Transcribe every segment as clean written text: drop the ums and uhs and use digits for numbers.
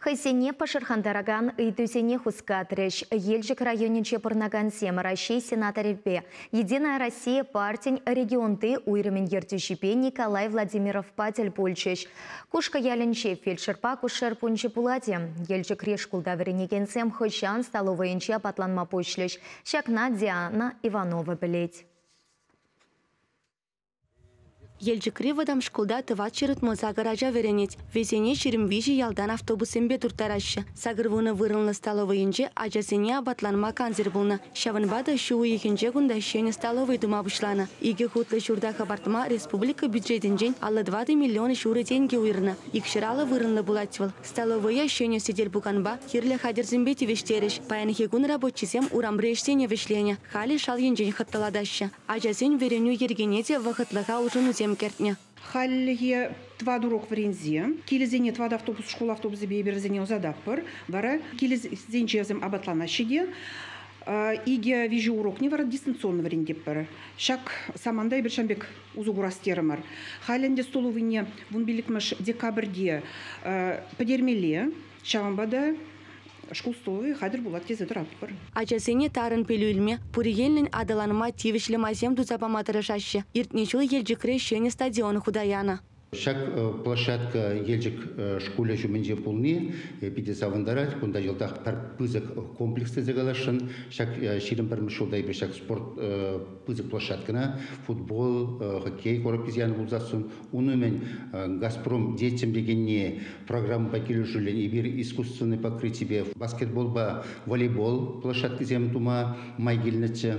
Хӑйсене пӑшӑрхантаракан ыйтусене хускатрӗҫ. Елчӗк районӗнче пурӑнакансем Раҫҫей сенаторӗпе, Единая Россия партин регионти уйрӑмӗн ертӳҫипе Николай Владимировпа тӗл пулчӗҫ. Кушкӑ ялӗнче фельдшерпа акушер пункчӗ пулать-и? Елчӗкри шкулта вӗренекенсем хӑҫан столовӑйӗнче апатланма пуҫлӗҫ? Ҫакна Диана Иванова пӗлет. Елчӗкри вӑтам шкулта 468 ача вӗренет. Вӗсене 23 ялтан автобуссемпе турттараҫҫӗ. 80 вырӑнлӑ столовӑйӗнче ачасене апатланма кансӗр пулнӑ. Ҫавӑнпа та ҫу уйӑхӗнче кунта ҫӗнӗ столовӑй тума пуҫланӑ. Икӗ хутлӑ ҫурта хӑпартма республика бюджетӗнчен 54 миллион ҫурӑ тенкӗ уйӑрнӑ. 250 вырӑнлӑ пулать вӑл. Столовӑя ҫӗнӗ сӗтел-пуканпа, кирлӗ хатӗрсемпе тивӗҫтерӗҫ. Паянхи кун рабочисем урамри ӗҫсене вӗҫленӗ. Халӗ шал енчен хӑтлӑлатаҫҫӗ. Ачасен вӗренӳ йӗркине те вӑхӑтлӑха улшӑнусем кӗртнӗ. Хальлӗхе 4 урок вӗренсе, килӗсене 4 автобус, шкул автобусӗпе эпир вӗсене ӑсататпӑр. Вара килӗсенче вӗсем апатланаҫҫӗ те, 2-3 урокне вара дистанционно вӗрентетпӗр. Ҫак саманта эпир ҫавӑн пек усӑ курас терӗмӗр. Халь ӗнтӗ столовӑйне 15 декабрьте пӗтермелле, ҫавӑнпа та шкул столовӑй хатӗр пулать тесе тӑратпӑр. Ачасене тарӑн пӗлӳ илме, пур енлӗн аталанма тивӗҫлӗ майсем туса пама тӑрӑшаҫҫӗ. Иртнӗ ҫул Елчӗкре ҫӗнӗ стадион хута янӑ. Ҫак площадка Елчӗк шкулӗ ҫумӗнче пулни питӗ савӑнтарать. Кунта йӑлтах пӗр пысӑк комплекс тесе каласшӑн. Ҫак 21-мӗш ҫулта эпир ҫак спорт пысӑк площадкӑна футбол, хоккей коробкисем янӑ пулсассӑн, ун умӗн «Газпром» детям текенни программӑпа килӗшӳллӗн эпир искусственнӑй покрытипе баскетболпа волейбол площадкисем тума май килнӗччӗ.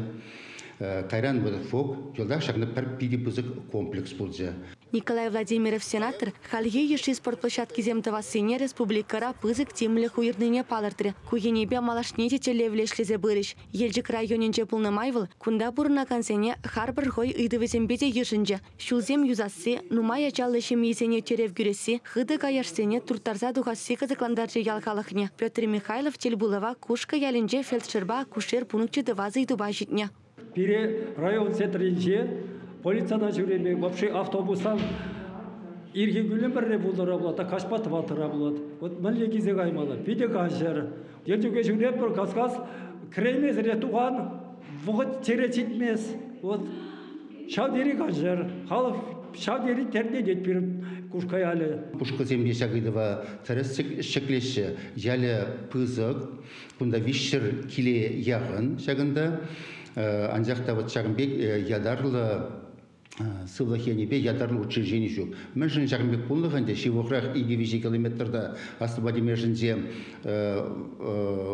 Кайран ФОК йӑлтах ҫакна пӗр питӗ пысӑк комплекс пулчӗ. Николай Владимиров сенатор хальхи йышши спорт площадкисем тӑвассине республикӑра пысӑк тимлӗх уйӑрнине палӑртрӗ. Ку енӗпе малашне те тӗллевлӗ ӗҫлесе пырӗҫ. Елчӗк районӗнче пулнӑ май вӑл кунта пурӑнакансене харпӑр хӑй ыйтӑвӗсемпе те йышӑнчӗ. Ҫулсем юсасси, нумай ачаллӑ ҫемьесене тӗрев кӳресси, хытӑ каяшсене турттарса тухасси кӑсӑклантарчӗ ял халӑхне. Петр Михайлов тӗлпулӑва Кушкӑ ялӗнче фельдшерпа акушер пункчӗ тӑвас ыйтупа ҫитнӗ. Пире район центрӗнче полицана ҫӳреме вообще автобустан ирхи кӳлӗм пӗрре пултӑра пулать, та каҫпа тӑваттӑра пулать. Вот мӗнле килсе каймалла? Питӗ каҫӑр. Елчӗке ҫӳретпӗр, кас-кас кӗреймесӗрех тухан, вӑхӑт черет ҫитмест. Вот ҫав тери каҫӑр. Халӑх ҫав тери тернетет пирӗн Кушкӑ ялӗ. Кушкӑсем те ҫак ыйтӑва тӗрӗс ҫӗклеҫҫӗ. Ялӗ пысӑк. Кунта 300 киле яхӑн ҫакӑнта. Анчах та вот ҫакӑн пек ятарлӑ сывлӑх енӗпе ятарлӑ учреждени ҫук. Мӗншӗн ҫакӑн пек пулнӑ-ха ӗнтӗ? Ҫывӑхрах 2-3 километрта Аслӑ Владимиршӗнче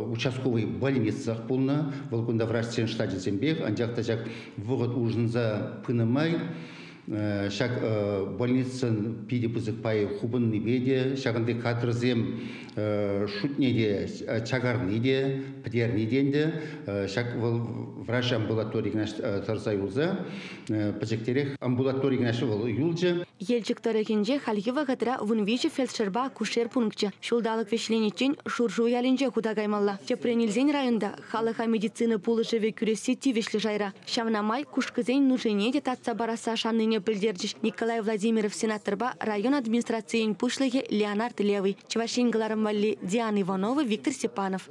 участковый больницах пулнӑ. Вӑл кунта врачсен штачӗсемпех, анчах та ҫак вӑхӑт улшӑнса пынӑ май ҫак больницӑн питӗ пысӑк пайӗ хупӑннипе те, ҫакӑнти кадрсем шутне те чакарни те, пӗтерни те ӗнтӗ. Ҫак вӑл врач амбулатори кӑна тӑрса юлса, пӗчӗктерех амбулатори кӑна вӑл юлчӗ. Елчӗк тӑрӑхӗнче хальхи вӑхӑтра 13 фельдшерпа акушер пункчӗ. Ҫулталӑк вӗҫлениччен Шуршу ялӗнче хута каймалла. Тӗпрен илсен районта халӑха медицина пулӑшӑвӗ кӳресси тивӗҫлӗ шайра. Ҫавна май Кушкӑсен нушине те татса парасса шаннине пӗлтерчӗҫ Николай Владимиров сенаторпа район администрацийӗн пуҫлӑхӗ Леонард Левый. Чӑваш Ен кӑларӑм валли Диана Иванова, Виктор Степанов.